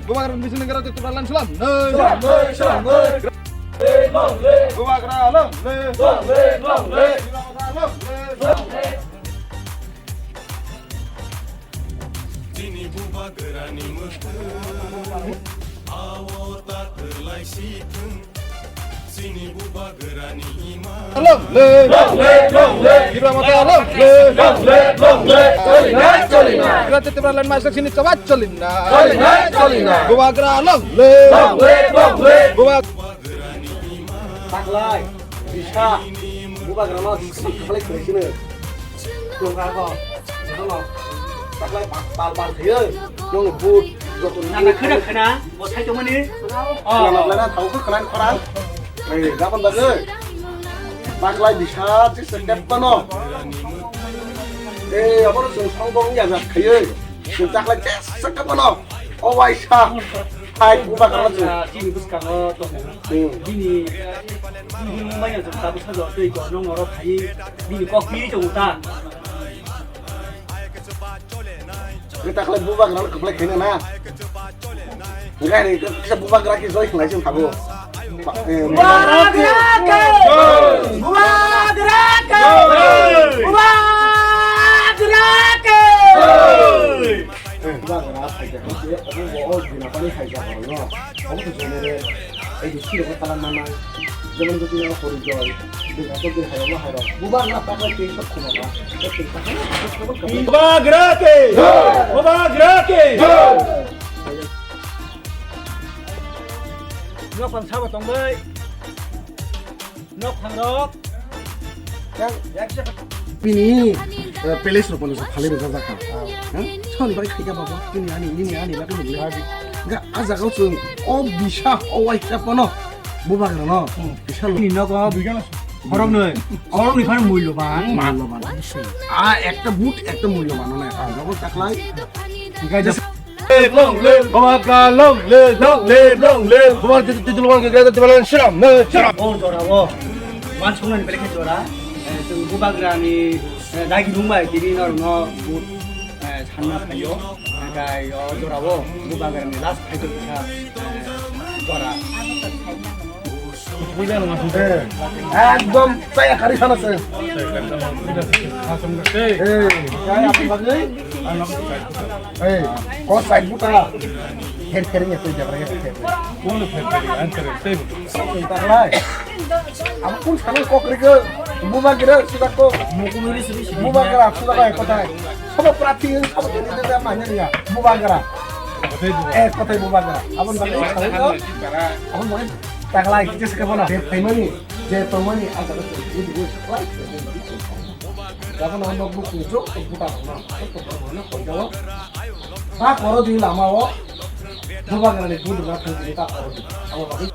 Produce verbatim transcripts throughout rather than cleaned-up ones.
Bubagra bising negara tu turan salam. Bubagra long live. Long live, long live. Bubagra long live. Long live. Chini bubagrani mwkhwng, ao ta kwlai si thwng. Chini bubagrani ima. Long live, long live, long live. Tipra Motha long live, long live, long live. Choli na, choli na. Tipra Tipra land masuk sini coba choli na. Choli na, choli na. Bubagra long live. Long live, long live. Bubagra. Taklai, bisa, bubagrano sini kwlai kwlai sini. Tongkha ko, jotono taklai pal pal khayo, nong but, joto nang khana khana, bo sai tongmani. Oh. Lama lama tau ko khana khora. Eh, gabon bagwi. Taklai bisa, sik sik tep kono. Eh, aboro sung song bong ya jak khayo. Sung taklai sik sik tep kono. O waisa. Hai, bubagrano sung. Chini bwskango tongo. Hmm. Bini, bini maya jwng tabuk sajak tei kono ngoro phai, bini kok piri tongo ta. Kita khlai bubagrano kwplai khaina na. Enggak ni, kita bubagra ki joi khlai sing thago. Bubagra ke! Bubagra ke! Bubagra ke! Bubagra phaikha khe obo bo o gina pani phaikha horo no. Obo to general. Ei je sirok no talan manai. Jemon jodi no porijoy. Bini asol din hayok no hayok. Bubagra taklai tei sok khuma ba. Bubagra ke! Bubagra ke! Nok pang sabo tongbai. Nok phangrok. Bini, eh, palace rok bono phali rwjak jakha. Ha? Soni bai khaika babo, bini ani, bini ani bagwi hwnwi. Ga a jaga o chwng o bisa o waisa pono bubagra no. Bisa lo. Bini nogo horok noi. Horok ni phano mullo ba. Mullo ba. A ekta but ekta mullo ba no na. Nogo taklai. Long live, Bubagra, long live, long live, long live. Bubagra titulwang ke gada tibalan selam, ne, selam. O jora o. Wan sungan belai khe jora. Eh, chwng Bubagrani, eh, dagi rungbai tini norno but, eh, sanna phaio. Kai o jora o Bubagrani last phaito kisa, eh, jora. Ekdom chaya kari sana se. Eh, chaya apa lagi? Eh, kau side buta. Her her nya tu jaga ya. Entar lai. Apa pun sana kok rike. Bubagra sudah kok. Bubagra sudah kok kotai. Sama perhatian sama ini dia mana ya? Bubagra. Eh, kotai Bubagra. Apa lagi? Apa lagi? Taklai, kisa se kebono. Je phaimani, je tongmani, a jaga se, je dugu se, klai se, je dugu se. Jaga no nok buk ni jok, buta no, buta no, koi jago. Ta koro di lama o, Bubagrani budu na thang di ta koro di. Abo bagwi,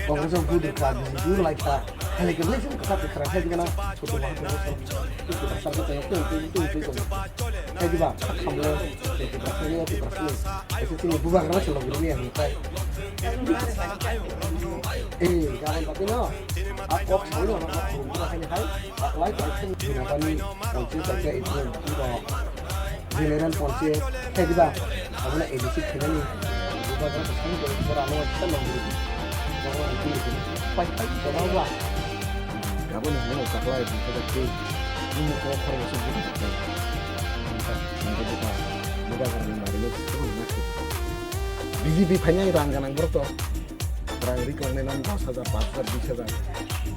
Congress o budu ka, B J P o lai ka, hali ke lai se kata ke khara khai gana, kutu ba, kutu ba, kutu ba, kutu ba, kutu ba, kutu ba. Khai diba, khamle, tei Tiprasa ni, Tiprasa ni. Ese chini Bubagra se logi ni ang tai. Eh, gabon bagwi no. A kok sawi no, no, no, no, hai, hai. A lai, lai, sai. Bini bani, ponche, sai, sai, itu, itu. General ponche, khai diba. Abona A D C khenani. Bubagra se sawi no, no, no, no, no, no. Gabon bagwi no. Pai, pai, pai, pai. Gabon ni hwnwi taklai, taklai tei. Nini kok khoroksa buka taklai. Ang kha, ang kha buka, buka gana ni bagwi no swkang na khe. B J P phainai rang ganang borok to. Rang riklangnai nang dos hajar, panch hajar, bis hajar.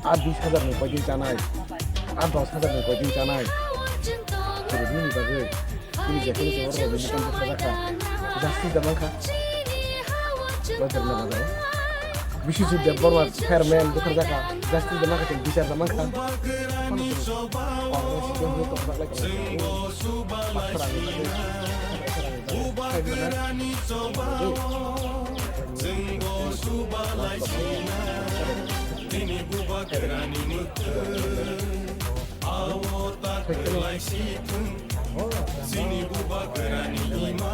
A bis hajar ni koi din chanai. A dos hajar ni koi din chanai. Khe nini bagwi. Chini jephuru se oro rwgwi bukan bwkha jakha. Justice da mankha. Bajar na bajar. Biswajit Debbarma chairman bwkha jakha. Justice da mankha, chini bichar da mankha. Congress ke hwnkhe tongthok lai tongthok. Pathor ang Ao ta kwlai si thung, chini bubagrani ima,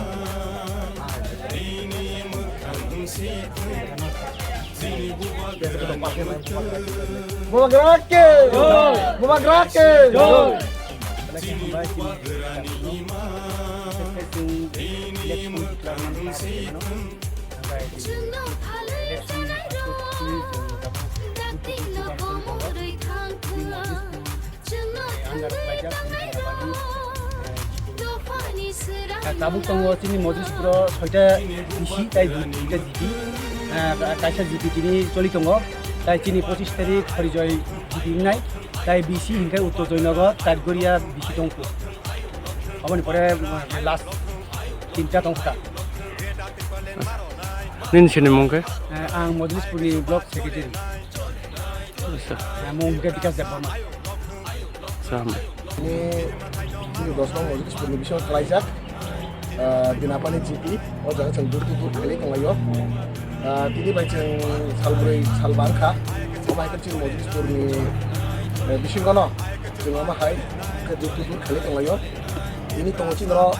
bini mwkhang si thung, Bubagra ke! Bubagra ke! Tabuk tongo chini Mojlis puro soita bisi tai duita G P, kaisa G P tini choli tongo, tai chini pochis tarik Horijoy G P wngnai, tai bisi hinkhe Uttor Joynagar, Taitgoria bisi tongkho. Aboni pore last tinta tongkha. Nini sini mung khe? Ang Mojlis purni block secretary. Acha. Mung hinkhe Bikas Debbarma. Acha. Ni, ni dos nong Mojlis purni bisingo khlaijak. Ah, Dinapani G P, o jaga chwng dur dur khailai tonglaio. Ah, tini bai chwng salbrwi salba wngkha. Omo hai khe chini Mojlis purni, eh, bisingono chwng omo hai khe dur dur khailai tonglaio. Tini tongo chini oro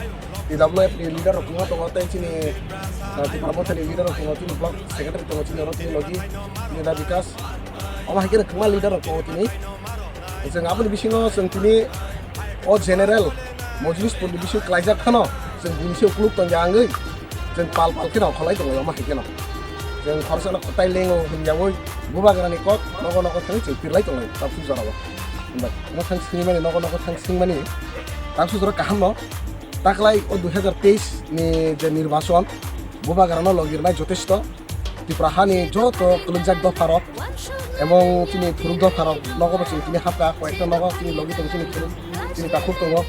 T W F ni leader rok kwbangma tongo, tei chini, ah, Tipra Mothani leader rok tongo, chini block secretary tongo, chini oro tini logi, chini da Bikas. Omo hai khe kwbangma leader rok tongo tini. Chwng aboni bisingo chwng tini o general Mojlis purni bising klaijak phano chwng bini se ukuluk tongya wngwi chwng pal pal kheno kholai tongo omo hai kheno. Chwng khoroksa no kotai lengo hwnyawi Bubagrani kok nogo nogo thangwi chwng pirlai tongo tabuk jorao. Hwnba no thang swngmani nogo nogo thang swngmani tabuk jorao kaham no taklai o dui hajar teis ni je nirbachon Bubagrano logi rwnai jotesto. Tripura hani joto kwlwngjak dopharok ebong chini thuruk dopharok nogo bo chwng tini hapkha, koyekta nogo chini logi tongo, chini thuruk, chini takhuk tongo.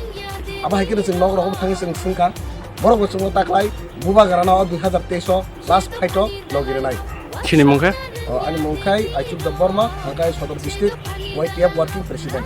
Abo hai kheno chwng nogo rogo bo thangwi chwng swngkha, borok bo chwngno taklai Bubagrano o dui hajar teis o last fight o logi rwnai. Chini mung khe? O, ani mung khai Aichuk Debbarma, ang khai Sodor District Y T F Working President.